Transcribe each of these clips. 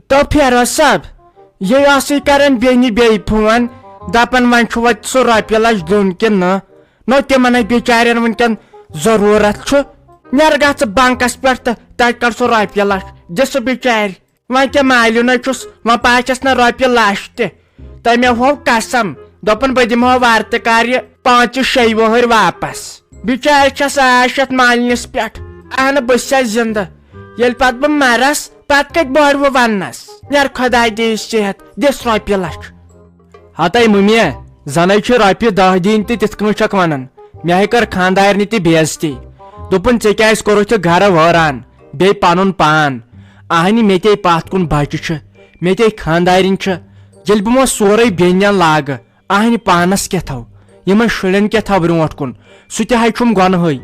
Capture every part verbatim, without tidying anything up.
تو فیروز صٲب، یہِ ٲسٕے کران بیٚنہِ بیٚیہِ فون، دپان وۄنۍ چھُ وۄنۍ سُہ رۄپیہِ لچھ دیُن کِنہٕ نہ؟ نو تِمن ہے بِچارٮ۪ن وٕنکٮ۪ن ضروٗرت چھُ۔ نیر گژھ ژٕ بنکس پٮ۪ٹھ تہٕ تتہِ کڑ سُہ رۄپیہِ لچھ، دِ سُہ بِچارِ۔ وۄنۍ کیٛاہ مالیُن ہے چھُس، وۄنۍ پاچس نہ رۄپیہِ لچھ تہِ۔ تٔمۍ ہوو قسم، دوٚپُن بہٕ دِمہو وارٕ تہِ کار یہِ پانٛژِ شیٚیہِ وُہٕرۍ واپس۔ بِچارِ چھس عاش یتھ مالنِس پٮ۪ٹھ۔ اہنہٕ بہٕ چھسے زندٕ، ییٚلہِ پتہٕ بہٕ مرس پتہٕ کتہِ بہرٕ بہٕ وننس؟ نیر خۄداے دِیہِ صحت، دِس رۄپیہِ لچھ۔ ہتے مُمیا، زنے چھِ رۄپیہِ دہ دِنۍ تہٕ تِتھ کٔنۍ چھکھ ونان۔ مےٚ ہے کٔر خاندارنہِ تہِ بے عزتی۔ دوٚپُن، "ژےٚ کیٛازِ کوٚرُتھ یہِ گرٕ وٲران؟ بیٚیہِ پنُن پان۔ اہنہِ مےٚ تے پتھ کُن بچہِ چھِ، مےٚ تے خاندارِنۍ چھِ۔ ییٚلہِ بہٕ وۄنۍ سورُے بیٚنٮ۪ن لاگہٕ، اہنہِ پانس کیٛاہ تھاو، یِمن شُرٮ۪ن کیٛاہ تھاو برونٛٹھ کُن؟ سُہ تہِ ہے چھُم گۄنہٕے۔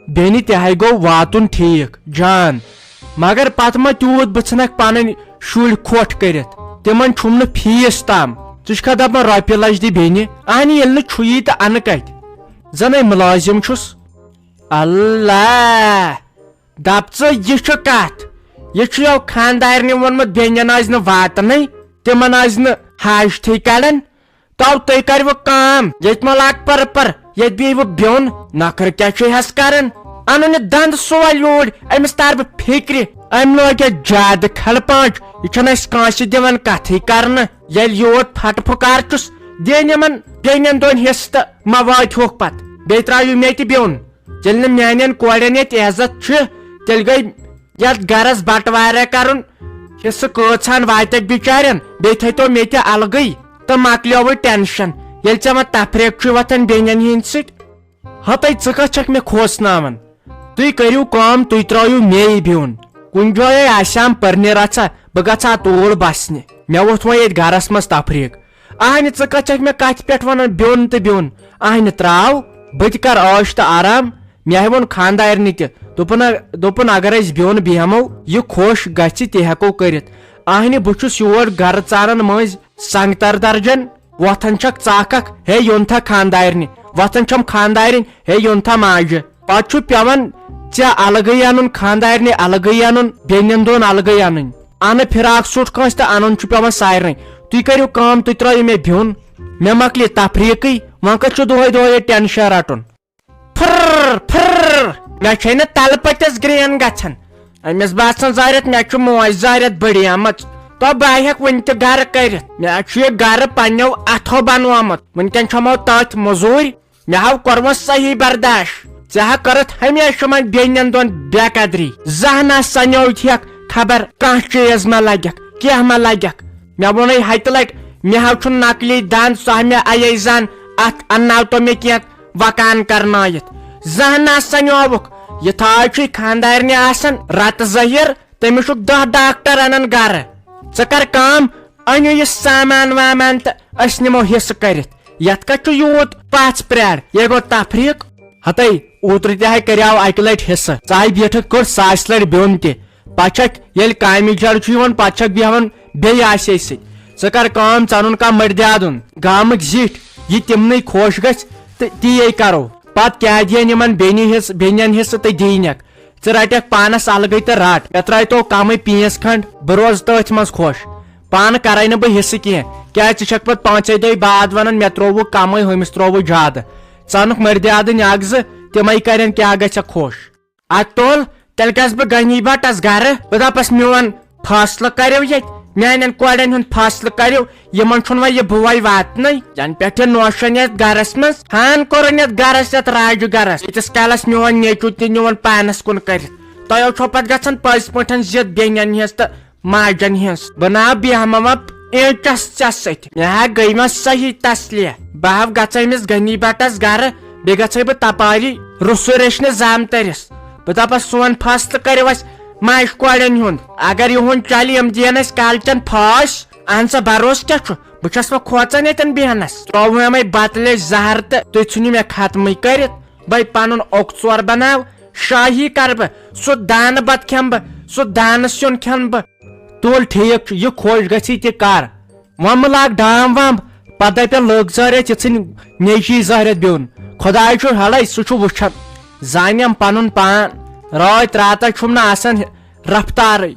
بیٚنہِ تہِ ہے گوٚو واتُن ٹھیٖک جان، مگر پتہٕ ما تیوٗت بہٕ ژھٕنکھ پنٕنۍ شُرۍ کھوٹھ کٔرِتھ؟ تِمن چھُم نہٕ فیٖس تام۔ ژٕ چھُکھا دپان رۄپیہِ لچھ دِ بیٚنہِ؟ اہنہِ ییٚلہِ نہٕ چھُیی تہٕ انہٕ کتہِ؟ زنے مُلٲزِم چھُس۔ اللہ! دپ ژٕ، یہِ چھُ کتھ؟ یہِ چھُ یو خاندارنہِ ووٚنمُت، بیٚنٮ۪ن ٲسۍ نہٕ واتنٕے، تِمن ٲسۍ نہٕ حاجتھٕے کڑان۔ تو تُہۍ کروٕ کٲم، ییٚتہِ مہ لاگ پٔر پٔر، ییٚتہِ بیٚہہِ بہٕ بیوٚن۔ نکھر کیٛاہ چھُے ہس کران؟ انُن یہِ دند سول یوٗرۍ، أمِس تار بہٕ فِکرِ۔ أمۍ لوگ یتھ زیادٕ کھلہٕ پانچ، یہِ چھُنہٕ اَسہِ کٲنٛسہِ دِوان کتھٕے کرنہٕ۔ ییٚلہِ یوت پھٹہٕ پھُکار چھُس، دِن یِمن بیٚنٮ۪ن دۄن حصہٕ تہٕ مہ وٲتۍ ہوکھ پتہٕ۔ بیٚیہِ ترٛاو یہِ مےٚ تہِ بیوٚن۔ ییٚلہِ نہٕ میانٮ۪ن کورٮ۪ن ییٚتہِ عزت چھُ، تیٚلہِ گٔے یتھ گرس بٹوارہ کرُن۔ حصہٕ کۭژہن واتٮ۪کھ بِچارٮ۪ن، بیٚیہِ تھٲیتو مےٚ تہِ الگٕے تہٕ مۄکلیووٕے ٹینشن، ییٚلہِ ژےٚ وۄنۍ تفریق چھُے وۄتھان بیٚنٮ۪ن ہٕنٛدۍ سۭتۍ۔ ہتے ژٕ کتھ چھکھ مےٚ کھوژناوان؟ تُہۍ کٔرِو کٲم، تُہۍ ترٲیِو مے بِہُن۔ کُنہِ جایے آسہِ ہم پٔرنہِ رژھا، بہٕ گژھٕ ہا توٗڑ بسنہِ۔ مےٚ ووٚتھ وۄنۍ ییٚتہِ گرس منٛز تفریق۔ اہنہِ، ژٕ کتھ چھکھ مےٚ کتھِ پٮ۪ٹھ ونان بیوٚن تہٕ بیوٚن؟ اہنہِ، ترٛاو، بہٕ تہِ کرٕ عٲش تہٕ آرام۔ مےٚ ہے ووٚن خاندارنہِ تہِ، دوٚپُن، دوٚپُن، اگر أسۍ بیوٚن بیٚہمو، یہِ خۄش گژھِ، تہِ ہٮ۪کو کٔرِتھ۔ اہنہِ، بہٕ چھُس یور گرٕ ژاران مٔنٛزۍ سنگتر درجن۔ وۄتھان چھکھ ژٕ اکھ اکھ، ہے یُن تھا خاندارنہِ، وۄتھان چھم خاندارِنۍ، ہے یُن تھا ماجہِ۔ پتہٕ چھُ پٮ۪وان ژےٚ الگٕے انُن، خاندارنہِ الگٕے انُن، بیٚنٮ۪ن دۄن الگٕے انٕنۍ۔ انہٕ فراق سوٗٹ کٲنٛسہِ تہٕ انُن چھُ پٮ۪وان سارنٕے۔ تُہۍ کٔرِو کٲم، تُہۍ ترٲیِو مےٚ بیوٚن، مےٚ مۄکلہِ تفریٖقٕے، وۄنۍ کتھ چھُ دۄہے دۄہے یہِ ٹینشن رٹُن؟ پھر، پھر۔ مےٚ چھے نہٕ تلہٕ پٔتِس گرٛین گژھان۔ أمِس باسان زارٮ۪تھ مےٚ چھُ موج زارٮ۪تھ بٔڑیمٕژ۔ تو بہٕ ہٮ۪کہٕ وُنہِ تہِ گرٕ کٔرِتھ۔ مےٚ چھُ یہِ گرٕ پننیو اتھو بنومُت۔ وُنکٮ۪ن چھمو تٔتھۍ مٔزوٗرۍ۔ مےٚ ہاو کوٚرمُت صحیح برداش۔ ژےٚ ہا کٔرٕتھ ہمیشہِ یِمن بیٚنٮ۪ن دۄن بے قدری۔ زانٛہہ نہ سنیوتھ ہیکھ خبر کانٛہہ چیٖز ما لگٮ۪کھ، کینٛہہ ما لگٮ۪کھ۔ مےٚ ووٚنُے ہتہِ لٹہِ، مےٚ ہاو چھُ نقلی دند، سُہ ہا مےٚ اَیے زن، اتھ انناو تو مےٚ کینٛہہ وکان کرنٲیِتھ۔ زانٛہہ نہ سنیووُکھ۔ یہِ تھاے چھُے خاندارنہِ آسان رتہٕ ظٲہِر، تٔمِس چھُکھ دَہ ڈاکٹر انان گرٕ۔ ژٕ کر کٲم، أنِو یہِ سامان وامان تہٕ أسۍ نِمو حصہٕ کٔرِتھ۔ یتھ کتھ چھُ یوٗت پژھ پرٛار؟ یے گوٚو تفریٖق۔ ہتے، اوترٕ تہِ ہاے کریاو اکہِ لٹہِ حصہٕ، ژٕ ہاے بیٖٹھٕکھ کوٚر ساسہِ لٹہِ بیوٚن تہِ۔ پتہٕ چھکھ ییٚلہِ کامہِ جڑ چھُ یِوان، پتہٕ چھکھ بیہوان بیٚیہِ آسے سۭتۍ۔ ژٕ کر کٲم، ژٕ انُن کانٛہہ مٔردِ آدُن، گامٕکۍ زِٹھۍ، یہِ تِمنٕے خۄش گژھِ تہٕ تی یے کرو۔ پتہٕ کیٛاہ دِین یِمن بیٚنہِ حصہٕ، بیٚنٮ۪ن حصہٕ تہٕ دِینکھ۔ ژٕ رٹکھ پانس الگٕے تہٕ رٹ۔ مےٚ ترٛایہِ تو کمٕے پیٖنٛژ کھنٛڈ، بہٕ روزٕ تٔتھۍ منٛز خۄش۔ پانہٕ کرے نہٕ بہٕ حصہٕ کینٛہہ، کیٛازِ ژٕ چھکھ پتہٕ پانٛژے دۄہہِ بعد ونان، مےٚ ترٛووُکھ کمٕے، ہُمِس ترٛووُکھ زیادٕ۔ ژٕ انُکھ مٔردِ آدٕنۍ اکھ زٕ، تِمے کرن کیٛاہ گژھکھ خۄش۔ اتھ تُل، تیٚلہِ گژھٕ بہٕ غنی بٹس گرٕ، بہٕ دپس، میون فٲصلہٕ کٔرِو ییٚتہِ، میانٮ۪ن کورٮ۪ن ہُنٛد فٲصلہٕ کٔرِو، یِمن چھُنہٕ وۄنۍ یہِ بوے واتنٕے۔ ینہٕ پٮ۪ٹھ یہِ نوشن یتھ گرس منٛز، ہان کوٚرُن یتھ گرس، یتھ راجہِ گرس۔ ییٖتِس کالس میون نیٚچو تہِ نیوٗن پانس کُن کٔرِتھ، تۄہہِ چھو پتہٕ گژھان پٔزۍ پٲٹھۍ ضد بیٚنٮ۪ن ہٕنٛز تہٕ ماجن ہٕنٛز۔ بہٕ نا بیہمہٕ وۄنۍ اینچس ژےٚ سۭتۍ۔ مےٚ ہا گٔے وۄنۍ صحیح تسلیا۔ بہٕ ہا گژھٕ أمِس غنی بٹس گرٕ، بیٚیہِ گژھے بہٕ تپاری رُسُر ریچھنہِ زامتٔرِس۔ بہٕ دپس، سون فٲصلہٕ کٔرِو اسہِ ماجہِ کورٮ۪ن ہُنٛد۔ اگر یِہُنٛد چلہِ، یِم دِین اسہِ کالچن پھٲسۍ۔ اہن سا، بروسہٕ کیٛاہ چھُ؟ بہٕ چھس وۄنۍ کھوژان ییٚتٮ۪ن بیہنس۔ ترٛووُ مےٚ بتلہِ زہر تہٕ تُہۍ ژھٕنِو مےٚ ختمٕے کٔرِتھ۔ بے پنُن اوٚک ژور بناو، شاہی کرٕ بہٕ، سُہ دانہٕ بتہٕ کھٮ۪مہٕ بہٕ، سُہ دانہٕ سیُن کھٮ۪مہٕ بہٕ۔ تُل ٹھیٖک چھُ، یہِ خۄش گژھی تہِ کر۔ وۄنۍ مہٕ لاگ ڈام وام، پتہٕ دپن لُکھ زٲرِتھ یہِ ژھٕنۍ نیٚچی زٲرِتھ بیوٚن۔ خۄداے چھُ ہٮ۪لے، سُہ چھُ وٕچھان۔ زانٮ۪م پنُن پان، رٲتۍ راتس چھُم نہٕ آسان رفتارٕے۔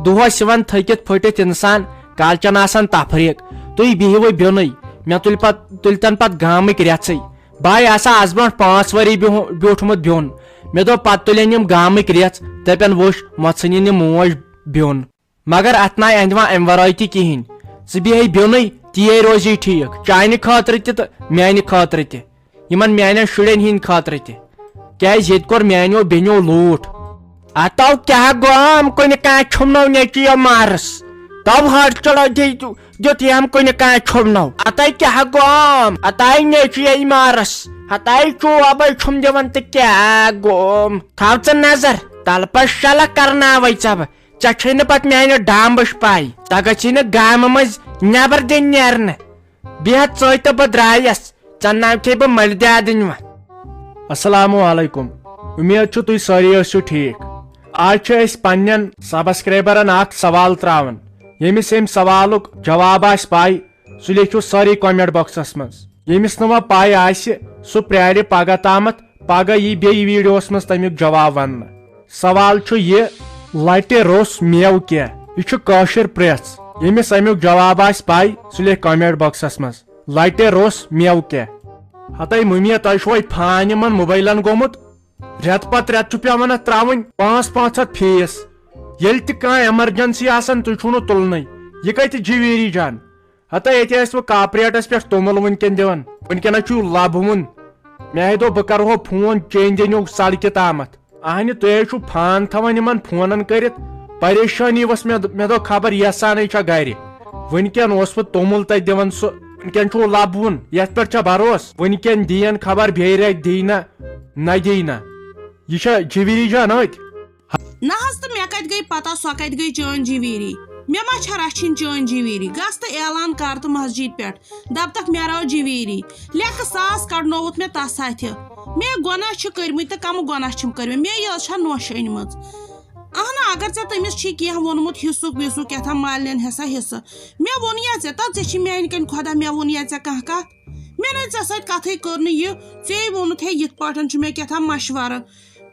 دۄہس یِوان تھٔکِتھ پھٔٹِتھ انسان، کالچن آسان تفریق۔ تُہۍ بِہِوٕے بیوٚنُے، مےٚ تُلۍ پت-، تُلۍ تن پتہٕ گامٕکۍ رٮ۪ژھٕے۔ بہٕ آے آسا از برونٛٹھ پانٛژھ ؤری بیوٚہ-، بیوٗٹھمُت بیوٚن۔ مےٚ دوٚپ پتہٕ تُلن یِم گامٕکۍ رٮ۪ژھ، دپن وٕچھ، مےٚ ژھٕنِن یِم موج بیوٚن۔ مگر اتھ ناے اندِ وۄنۍ امہِ ورٲے تہِ کِہینۍ۔ ژٕ بیہے بیوٚنُے، تی روزی ٹھیک، چانہِ خٲطرٕ تہِ تہٕ میانہِ خٲطرٕ تہِ، یِمن میانٮ۪ن شُرٮ۪ن ہٕنٛدِ خٲطرٕ تہِ۔ کیازِ ییٚتہِ کوٚر میانیو بیٚنیو لوٗٹھ۔ اتو کیٛاہ گوم، کُنہِ کانٛہہ چھُم نو نیٚچِیو مارس۔ تو ہر چلو دِ-، دیُت یِم کُنہِ کانٛہہ چھُم نو۔ اتاے کیٛاہ گوم، اتاے نیٚچِیے مارس۔ ہتاے چوبے چھُم دِوان تہٕ کیٛاہ گوم۔ تھاو ژٕ نظر، تلہٕ پتہٕ شلہٕ کرناوے ژےٚ بہٕ۔ ژےٚ چھے نہٕ پتہٕ میانہِ ڈامبٕچ پاے۔ ژےٚ گژھی نہٕ گامہٕ مٔنٛزۍ نٮ۪بر دِنۍ نیرنہٕ۔ بیٚہہ ژٕے تہٕ بہٕ درٛایس، ژےٚ ناو کھے بہٕ مٔلۍ دیادٕنۍ وۄنۍ۔ السلام علیکم، امید چھُ تُہۍ سٲری ٲسِو ٹھیٖک۔ آز چھِ أسۍ پننٮ۪ن سبسکرایبرن اکھ سوال تراوان۔ ییٚمِس ییٚمہِ سوالُک جواب آسہِ پاے، سُہ لیکھِو سٲری کمنٹ باکسس منٛز۔ ییٚمِس نہٕ وۄنۍ پاے آسہِ، سُہ پرٛارِ پگاہ تامتھ، پگاہ یی بیٚیہِ ویڈیوس منٛز تمیُک جواب وننہٕ۔ سوال چھُ یہِ، لٹہِ روٚس میوٕ کیٛاہ؟ یہِ چھُ کٲشِر پرٛژھ۔ ییٚمِس امیُک جواب آسہِ پاے، سُہ لیکھِ کمنٹ باکسس منٛز، لٹہِ روٚس میوٕ کیٛاہ؟ ہتے مُمیا، تۄہہِ چھُوا فان یِمن موبایلن گوٚمُت؟ رٮ۪تہٕ پتہٕ رٮ۪تہٕ چھُ پٮ۪وان اتھ ترٛاوٕنۍ پانٛژھ پانٛژھ ہتھ فیس۔ ییٚلہِ تہِ کانٛہہ ایمرجنسی آسان، تُہۍ چھُو نہٕ تُلنٕے۔ یہِ کتہِ جویری جان؟ ہتا ییٚتہِ ٲسۍ وۄنۍ کاپریٹس پٮ۪ٹھ توٚمُل وٕنکٮ۪ن دِوان، وٕنکٮ۪نس چھُو لبہٕ وُن۔ مےٚ ہے دوٚپ بہٕ کرہو فون، چیٚنۍ دِنیو سڑکہِ تامتھ۔ اہنہِ، تُہۍ ہے چھُو فان تھاوان یِمن فونن کٔرِتھ۔ پریشٲنی ؤژھ مےٚ، مےٚ دوٚپ خبر یژھانٕے چھا گرِ۔ وٕنکٮ۪ن اوس بہٕ توٚمُل تتہِ دِوان سُہ، وٕنکٮ۪ن چھُو لبہٕ وُن، یتھ پٮ۪ٹھ چھا بھروسہٕ؟ وٕنکٮ۪ن دِین خبر بیٚیہِ رٮ۪تھ دِی نہ، نہ دِی نہ۔ یہِ چھا جویری جان أتھۍ؟ نہ حظ، تہٕ مےٚ کتہِ گٔے پتہ سۄ کتہِ گٔے چٲنۍ جویری؟ مےٚ ما چھےٚ رچھِنۍ چٲنۍ جویری؟ گژھ تہٕ اعلان کر تہٕ مسجد پٮ۪ٹھ، دپتکھ مےٚ رٲو جویری۔ لیکھٕ ساس کڑنووُتھ مےٚ تس اتھِ۔ مےٚ گۄناہ چھِ کٔرمٕتۍ تہٕ کمہٕ گۄناہ چھِم کٔرمٕتۍ؟ مے یٲژ چھا نوٚش أنمٕژ؟ اہنہ، اگر ژےٚ تٔمِس چھی کینٛہہ ووٚنمُت حصُک وِصُک کیٛاہ تام مالِنٮ۪ن حصہ حصہٕ، مےٚ ووٚن یا ژےٚ تتھ، ژےٚ چھی میانہِ کنۍ خۄدا، مےٚ ووٚن یا ژےٚ کانٛہہ کتھ؟ مےٚ نے ژےٚ سۭتۍ کتھٕے کٔر نہٕ یہِ، ژےٚ ووٚنُتھ ہے یِتھ پٲٹھۍ چھُ مےٚ کیٛاہ تام مشورٕ۔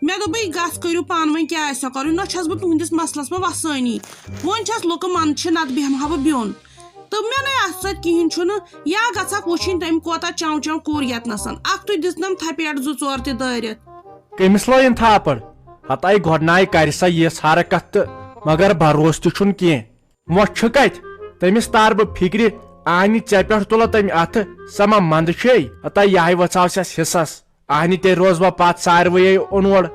مےٚ دوٚپُے، گژھ کٔرِو پانہٕ ؤنۍ کیٛاہ آسہِ سۄ کَرٕنۍ، نہ چھَس بہٕ تُہٕنٛدِس مسلَس منٛز وَسٲنی۔ وۄنۍ چھَس لُکہٕ منٛدچھِ، نَتہٕ بیٚہمہٕ ہا بہٕ بیوٚن۔ تہٕ مےٚ نَے اَتھ سۭتۍ کِہیٖنۍ چھُنہٕ۔ یا گژھکھ وٕچھِنۍ تٔمۍ کوتاہ چٮ۪و چٮ۪و کوٚر یَتنَسَن۔ اَکھتُے دِژنَم تھپیٹ زٕ ژور تہِ دٲرِتھ۔ کٔمِس لٲیِن تھاپڑ؟ ہتاے گۄڈناے کرِ سا یِژھ حرکت تہٕ مگر بھروسہٕ تہِ چھُنہٕ کینٛہہ۔ وۄنۍ چھُ کتہِ؟ تٔمِس تار بہٕ فِکرِ، آنہِ ژےٚ پٮ۪ٹھ تُلہ تٔمۍ اَتھٕ، سۄ ما منٛدٕ چھے؟ ہتاے یہِ ہاے وژھاو سٮ۪س حصس۔ اہنہِ تیٚلہِ روز بہٕ پتھ ساروٕے اونوڑ۔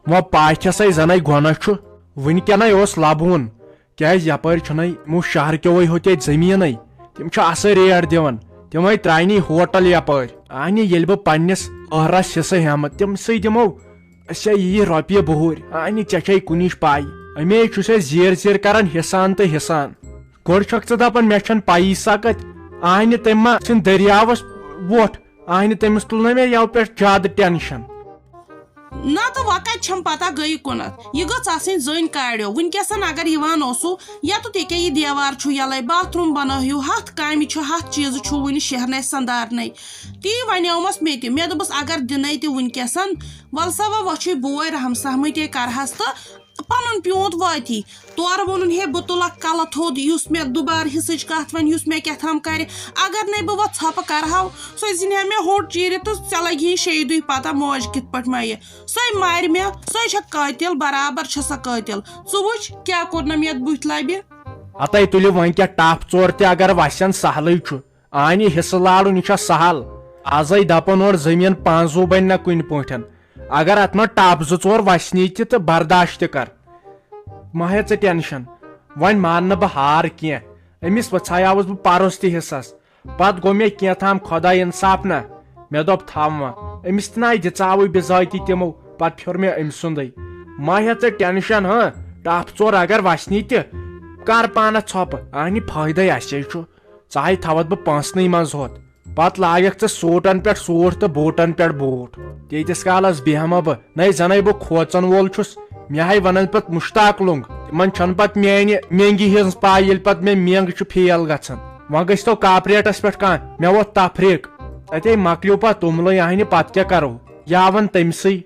وۄنۍ پاکھٮ۪سے زنے گۄنہ چھُ۔ وٕنکٮ۪نے اوس لبوُن۔ کیازِ یپٲرۍ چھُنَے یِمو شہرٕ کیوے ہوٚتہِ ییٚتہِ زٔمیٖنٕے۔ تِم چھِ اصٕل ریٹ دِوان۔ تِمے ترٛاونی ہوٹل یپٲرۍ۔ اہنہِ ییٚلہِ بہٕ پننِس ٲہرس حصہٕ ہٮ۪مہٕ، تِم سٕے دِمو۔ أسۍ چھا یی رۄپیہِ بہوٗرۍ؟ اہنہِ ژےٚ چھے کُنِچ پاے۔ اَمے چھُس أسۍ زیٖر زیٖر کران حصہٕ ہن تہٕ حصہٕ ہن۔ گۄڈٕ چھکھ ژٕ دپان مےٚ چھَنہٕ پَیی سۄ کتہِ۔ اہنہِ تٔمۍ ما ژھٕنۍ دٔریاوس وۄٹھ۔ اہنہِ تٔمِس تُل نہ مےٚ یَوٕ پٮ۪ٹھ زیادٕ ٹینشن۔ نہ تہٕ وۄنۍ کتہِ چھم پتہ گٔیہِ کُنتھ؟ یہِ گٔژھ آسٕنۍ زٔنۍ کاڑیو۔ وٕنکیٚسن اگر یِوان اوسو، یتُتھ ییٚکیٛاہ یہِ دیوار چھُ یلے، باتھ روٗم بنٲوہِو، ہتھ کامہِ چھُ، ہتھ چیٖزٕ چھُو وُنہِ شیہرنے سندارنے۔ تی ونیومس مےٚ تہِ۔ مےٚ دوٚپُس، اگر دِنے تہِ وٕنکیٚسن، ول سا وۄنۍ وۄچھُے بوے رحم سہمٕے تے کرہس تہٕ پنُن پیوٗنت واتی۔ تورٕ ووٚنُن، ہے، بہٕ تُلکھ کلہٕ تھوٚد، یُس مےٚ دُبارٕ حصٕچ کتھ ونہِ، یُس مےٚ کیٛاہ تام کرِ۔ اگر نے بہٕ وۄنۍ ژھۄپہٕ کرہاو، سۄ زِنہِ ہا مےٚ ہوٚٹ چیٖرِتھ تہٕ ژےٚ لگہِ ہے شیٚیہِ دُہۍ پتہ موج کِتھ پٲٹھۍ میہِ۔ سۄے مارِ مےٚ، سۄے چھےٚ قٲتِل، برابر چھےٚ سۄ قٲتِل۔ ژٕ وٕچھ، کیٛاہ کوٚر نہ مےٚ یتھ بُتھِ لبہِ۔ ہتے تُلِو وۄنۍ کیٛاہ ٹپھ ژور تہِ اگر وسٮ۪ن سہلٕے چھُ۔ آنہِ حصہٕ لارُن یہِ چھا سہل؟ ازے دپان اورٕ زٔمیٖن پانزو بنہِ نہ کُنہِ پٲٹھۍ۔ اگر اتھ منٛز ٹپھ زٕ ژور وسنی تہِ تہٕ برداشت تہِ کر۔ مہ ہےٚ ژٕ ٹینشن۔ وۄنۍ ماننہٕ بہٕ ہار کینٛہہ۔ أمِس وژھایاوس بہٕ پرُس تہِ حصس۔ پتہٕ گوٚو مےٚ کینٛہہ تام خۄداے انصاف نہ۔ مےٚ دوٚپ تھاو وۄنۍ۔ أمِس تہِ ناے دِژاوٕے بِذٲتی تِمو۔ پتہٕ پھیوٚر مےٚ أمۍ سُنٛدٕے۔ مہ ہےٚ ژٕ ٹینشن، ہاں؟ ٹپھ ژور اگر وسنی تہِ، کر پانس ژھۄپہٕ۔ آنہِ فٲیدے اسے چھُ۔ ژاے تھاوتھ بہٕ پانسنٕے منٛز ہوت۔ پتہٕ لاگکھ ژٕ سوٹن پٮ۪ٹھ سوٹ تہٕ بوٹن پٮ۪ٹھ بوٹ۔ تیٖتِس کالس بیہمہ بہٕ، نَے زنَے بہٕ کھوژن وول چھُس۔ مےٚ ہاے ونن پتہٕ مشتاق لوٚنگ۔ تِمن چھنہٕ پتہٕ میانہِ مینگہِ ہٕنٛز پاے، ییٚلہِ پتہٕ مےٚ مینگ چھُ فیل گژھان۔ وۄنۍ گٔژھۍ تو کاپریٹس پٮ۪ٹھ کانٛہہ، مےٚ ووت تفریٖق۔ تتے مۄکلیو پتہٕ توٚملٕے اہنہِ، پتہٕ کیٛاہ کرو؟ یا ون تٔمسٕے۔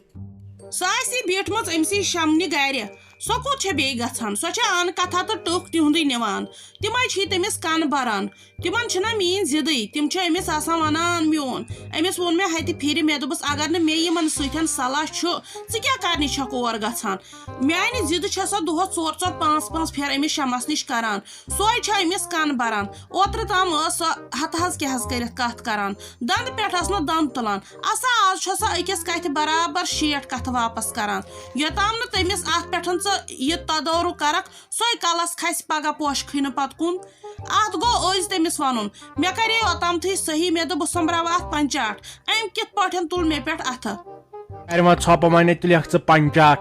سۄ آسہِ بیٖٹھمٕژ أمۍ سٕے شمنہِ گرِ۔ سۄ کوٚت چھےٚ بیٚیہِ گژھان؟ سۄ چھےٚ ان کتھا تہٕ ٹٕکھ تِہُنٛدُے نِوان۔ تِمے چھِی تٔمِس کن بران۔ تِمن چھِنہ میٲنۍ ضدٕے، تِم چھِ أمِس آسان ونان میون۔ أمِس ووٚن مےٚ ہتہِ پھِرِ، مےٚ دوٚپُس، اگر نہٕ مےٚ یِمن سۭتۍ صلاح چھُ، ژٕ کیٛاہ کرنہِ چھکھ اور گژھان؟ میانہِ ضدٕ چھےٚ سۄ دۄہس ژور ژور پانٛژھ پانٛژھ پھِرِ أمِس شمس نِش کران۔ سۄے چھےٚ أمِس کن بران۔ اوترٕ تام ٲس سۄ ہتہٕ حظ کیٛاہ حظ کٔرِتھ کتھ کران، دندٕ پٮ۪ٹھ ٲس نہٕ دم تُلان۔ اسا آز چھےٚ سۄ أکِس کتھِ برابر شیٹھ کتھٕ واپس کران۔ یوٚتام نہٕ تٔمِس اتھ پٮ۪ٹھ ژٕ یہِ تدورُک کرکھ، سۄے کلس کھسہِ پگاہ پوشہٕ کھٕنہِ پتہٕ کُن۔ اتھ گوٚو أزۍ تٔمِس ونُن، مےٚ کرے اوٚتامتھٕے صحیح، مےٚ دوٚپ بہٕ سوٚمبراوٕ اتھ پنچاٹھ، أمۍ کِتھ پٲٹھۍ تُل مےٚ پٮ۪ٹھ اتھٕ؟ ارِ وۄنۍ ژھۄپہٕ ونے تہٕ لیکھ ژٕ پنچاٹھ۔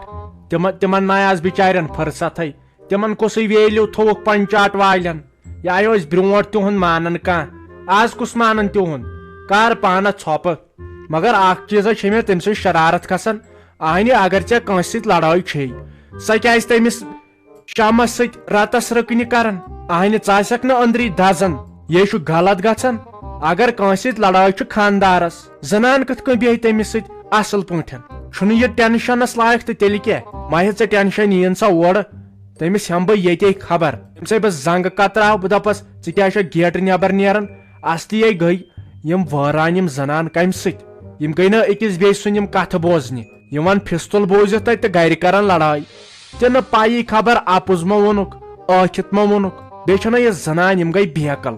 تِمن تِمن نہ آز بچارٮ۪ن فرصتھے۔ تِمن کُسٕے ویلیو تھووُکھ پنچاٹھ والٮ۪ن؟ یہِ آیہِ أسۍ برونٹھ تِہُنٛد مانان کانٛہہ، آز کُس مانان تِہُنٛد؟ کر پانس ژھۄپہٕ۔ مگر اکھ چیٖزا چھے مےٚ تٔمۍ سٕنٛز شرارت کھسان۔ اہنہِ اگر ژےٚ کٲنٛسہِ سۭتۍ لڑٲے چھے، سۄ کیازِ تٔمِس شامس سۭتۍ راتس رٕکنہِ کران؟ اہنہِ ژٕ آسکھ نہٕ أنٛدری دزان، یے چھُ غلط گژھان۔ اگر کٲنٛسہِ سۭتۍ لڑٲے چھُ خاندارس، زنان کِتھ کٔنۍ بیہہِ تٔمِس سۭتۍ اصل پٲٹھۍ؟ چھُنہٕ یہِ ٹینشنس لایق تہٕ تیٚلہِ کیٛاہ؟ مہ ہےٚ ژٕ ٹینشن، یِیِن سا اورٕ، تٔمِس ہٮ۪مہٕ بہٕ ییٚتے خبر۔ تٔمۍ سٕے بہٕ زنٛگہٕ کتراو، بہٕ دپس، ژٕ کیٛاہ چھکھ گیٹہٕ نٮ۪بر نیران؟ اصلی گٔے یِم وٲران یِم زنان کمہِ سۭتۍ؟ یِم گٔے نہٕ أکِس بیٚیہِ سُنٛد یِم کتھٕ بوزنہِ۔ یِوان پھِستُل بوٗزِتھ تتہِ تہٕ گرِ کران لڑٲے۔ تہِ نہٕ پایی خبر اپُز ما ووٚنُکھ، ٲکھِتھ ما ووٚنُکھ۔ بیٚیہِ چھنہ یہِ زنان، یِم گٔے بیکل۔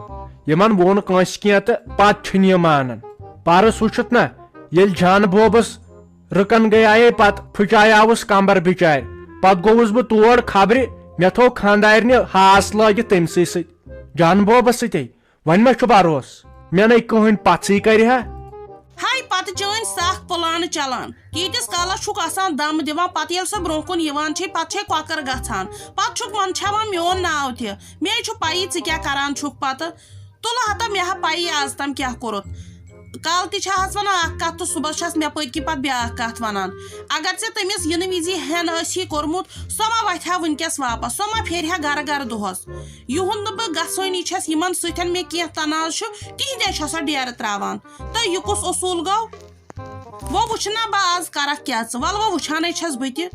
یِمن ووٚن کٲنٛسہِ کینٛہہ تہٕ پتہٕ چھِنہٕ یہِ مانان۔ پرُس وٕچھُتھ نہ، ییٚلہِ جان بوبس رٕکن گٔیایے، پتہٕ پھٕچایاوُس کمبر بچارِ۔ پتہٕ گوٚوُس بہٕ تور خبرِ، مےٚ تھوٚو خانٛدارنہِ ہاس لٲگِتھ تٔمۍ سٕے سۭتۍ، جان بوبس سۭتے۔ وۄنۍ ما چھُ بروسہٕ؟ مےٚ نے کٕہٕنۍ پژھٕے کرِ ہا۔ ہاے، پتہٕ چٲنۍ سخ پلانہٕ چلان۔ ییٖتِس کالس چھُکھ آسان دم دِوان، پتہٕ ییٚلہِ سۄ برونٛہہ کُن یِوان چھے، پتہٕ چھے کۄکر گژھان۔ پتہٕ چھُکھ منٛدچھاوان میون ناو تہِ۔ مے چھُ پَیی ژٕ کیٛاہ کران چھُکھ پتہٕ۔ تُلہٕ ہتا مےٚ ہا پَیی آز تام کیٛاہ کوٚرُتھ۔ کالہٕ تہِ چھِ آسان اکھ کتھ تہٕ صُبحس چھَس مےٚ پٔتۍ کِنۍ پتہٕ بیٛاکھ کتھ ونان۔ اگر ژےٚ تٔمِس یِنہٕ وِزِ ہٮ۪ن ٲسی کوٚرمُت، سۄ ما وتھِ ہا وٕنکیٚس واپس، سۄ ما پھیرِ ہا گرٕ گرٕ دۄہس۔ یِہُنٛد نہٕ بہٕ گژھٲنی چھَس یِمن سۭتۍ، مےٚ کینٛہہ تنازٕ چھُ، تِہنٛدے چھےٚ سۄ ڈیرٕ تراوان۔ تہٕ یہِ کُس اصوٗل گوٚو؟ وۄنۍ وٕچھِ نا بہٕ آز کرکھ کیٛاہ ژٕ، ولہٕ وۄنۍ وٕچھانے چھَس بہٕ تہِ۔